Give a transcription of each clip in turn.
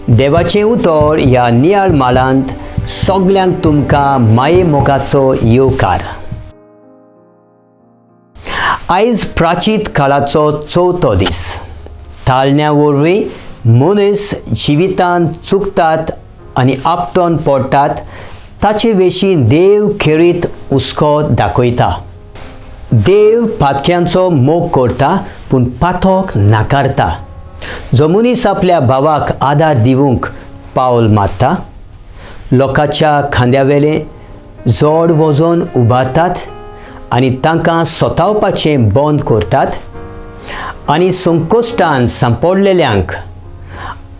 देवाचें उतर ह्या नियाळ माळांत सगल्यांक तुमकां माये मोगाचो येवकार. आयज प्राचीत काळाचो चवथो दीस. ताळण्या वरवीं मनीस जिवितांत चुकतात आनी आपटोन पडटात ताचे विशीं देव खेरीत हुस्को दाखयता. देव पातक्यांचो मोग करता पूण पातक नाकारता. जो मनीस आपल्या भावाक आदार दिवंक पावल मारता, लोकांच्या खांद्यावेलें जोड वजन उबारतात आनी तांकां सतावपाचें बंद करतात आनी संकश्टान सांपडलेल्यांक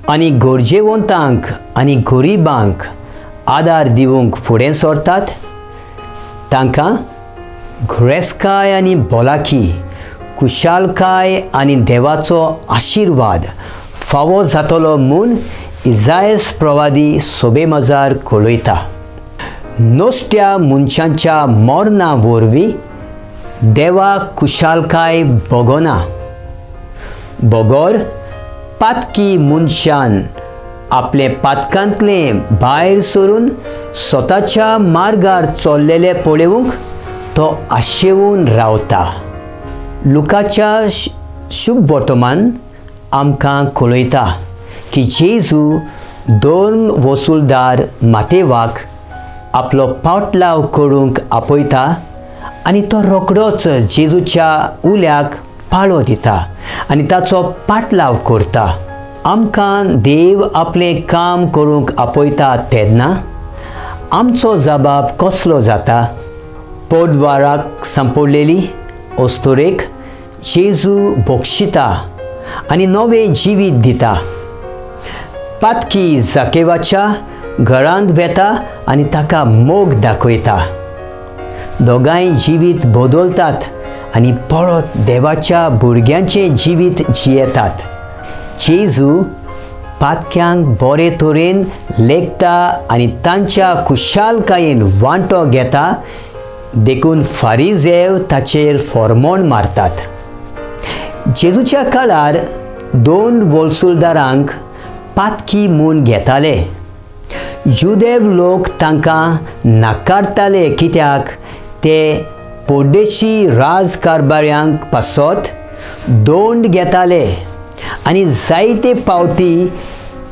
आनी गरजेवंतांक आनी गरिबांक आदार दिवंक फुडें सरतात, तांकां ग्रेस्काय आनी भलायकी, कुशालकाय आनी देवाचो आशिर्वाद फावो जातलो म्हूण इजायस प्रवादी सोबे मजार कळयता. नश्ट्या मनशांच्या मरणा वरवीं देवाक कुशालकाय भोगना, बगर पातकी मनशान आपले पातकांतले भायर सरून स्वताच्या मार्गार चल्लेले पळोवंक तो आशेवन रावता. लुकाच्या शुभ वर्तमान आमकां कळयता की जेजू दोन वसुलदार मातेवाक आपलो पाटलाव करूंक आपयता आनी तो रोखडोच जेजूच्या उल्याक पाळो दिता आनी ताचो पाटलाव करता. आमकां देव आपलें काम करूंक आपयता तेन्ना आमचो जबाब कसलो जाता? पोटवाराक सांपडलेली अस्तुरेक जेजू बक्षिता आनी नवें जिवीत दिता. पातकी जाकेवाच्या घरांत वेता आनी ताका मोग दाखयता. दोगांय जिवीत बदलतात आनी परत देवाच्या भुरग्यांचें जिवीत जियेतात. जेजू पातक्यांक बरे तरेन लेखता आनी तांच्या खुशालकायेन वांटो घेता, देखून फारीजेव ताचेर फॉर्मोण मारतात. जेजूच्या काळार दोन वलसुलदारांक पातकी म्हूण घेताले. जुदेव लोक तांकां नाकारताले कित्याक ते परदेशी राजकारभाऱ्यांक पासत दोंड घेताले आनी जायते पावटी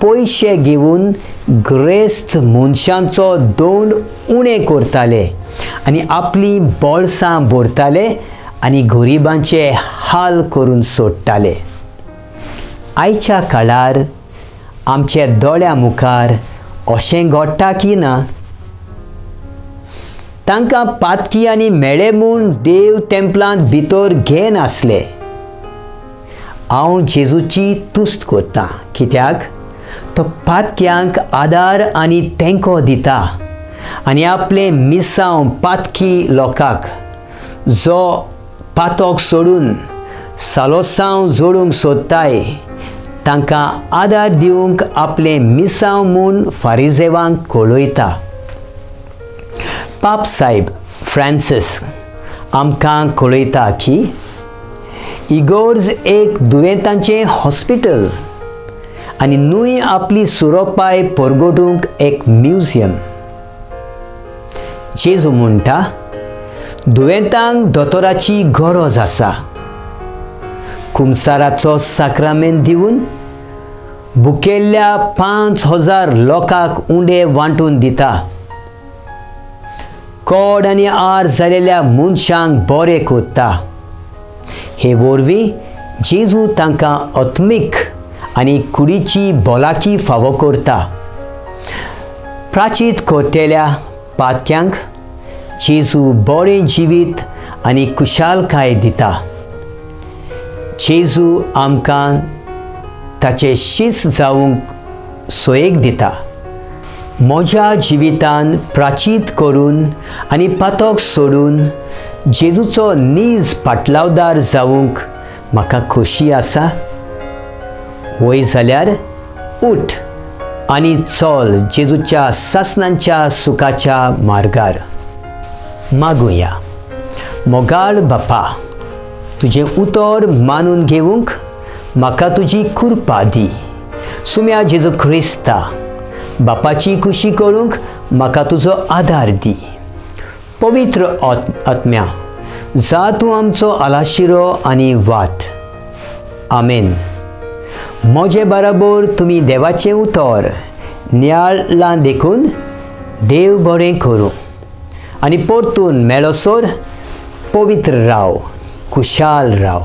पयशे घेवन ग्रेस्त मनशांचो दोंड उणें करताले आनी आपलीं बोल्सां भरताले आनी गरिबांचे हाल करून सोडटाले. आयच्या काळार आमच्या दोळ्या मुखार अशें घडटा की ना? तांकां पातकी आनी मेळे म्हूण देव तेंपलांत भितर घेनासले. हांव जेजूची तुस्त करतां कित्याक तो पातक्यांक आदार आनी तेंको दिता आनी आपलें मिसांव पातकी लोकांक जो पातक सोडून सालोसांव जोडूंक सोदताय तांकां आदार दिवंक आपलें मिसांव म्हूण फारिजेवांक कळयता. पाप सायब फ्रांसीस आमकां कळयता की इगोर्ज एक दुयेंतांचें हॉस्पिटल आनी न्हूय आपली सुरोपाय परगटूंक एक म्युझियम. जेजू म्हणटा, दुयेंतांक दोतोराची गरज आसा. कुमसाराचो साक्रामेंत दिवन भुकेल्ल्या 5000 लोकांक उंडे वांटून दिता. कोड आनी आर जालेल्या मनशांक बरे करता. हे वरवीं जेजू तांकां आत्मीक आनी कुडीची भलायकी फावो करता. प्राचीत करतल्या पातक्यांक जेजू बरें जिवीत आनी कुशालकाय दिता. जेजू आमकां ताचे शीस जावंक सोयेक दिता. म्हज्या जिवितान प्राचीत करून आनी पातक सोडून जेजूचो नीज पाटलावदार जावंक म्हाका खोशी आसा. वय जाल्यार उठ आनी चल जेजूच्या सासनांच्या सुखाच्या मार्गार. मागुया. मोगाळ बापा, तुजें उतर मानून घेवंक म्हाका तुजी कृपा दी. सुम्या जेजू क्रिस्ता, बापाची खुशी करूंक म्हाका तुजो आदार दी. पवित्र आत्म्या, जा तूं आमचो आलाशिरो आनी वात. आमेन. म्हजे बराबर तुमी देवाचें उतर नियाळ्ळां देखून देव बरें करूं आनी परतून मेळसर पवित्र राव, खुशाल राव.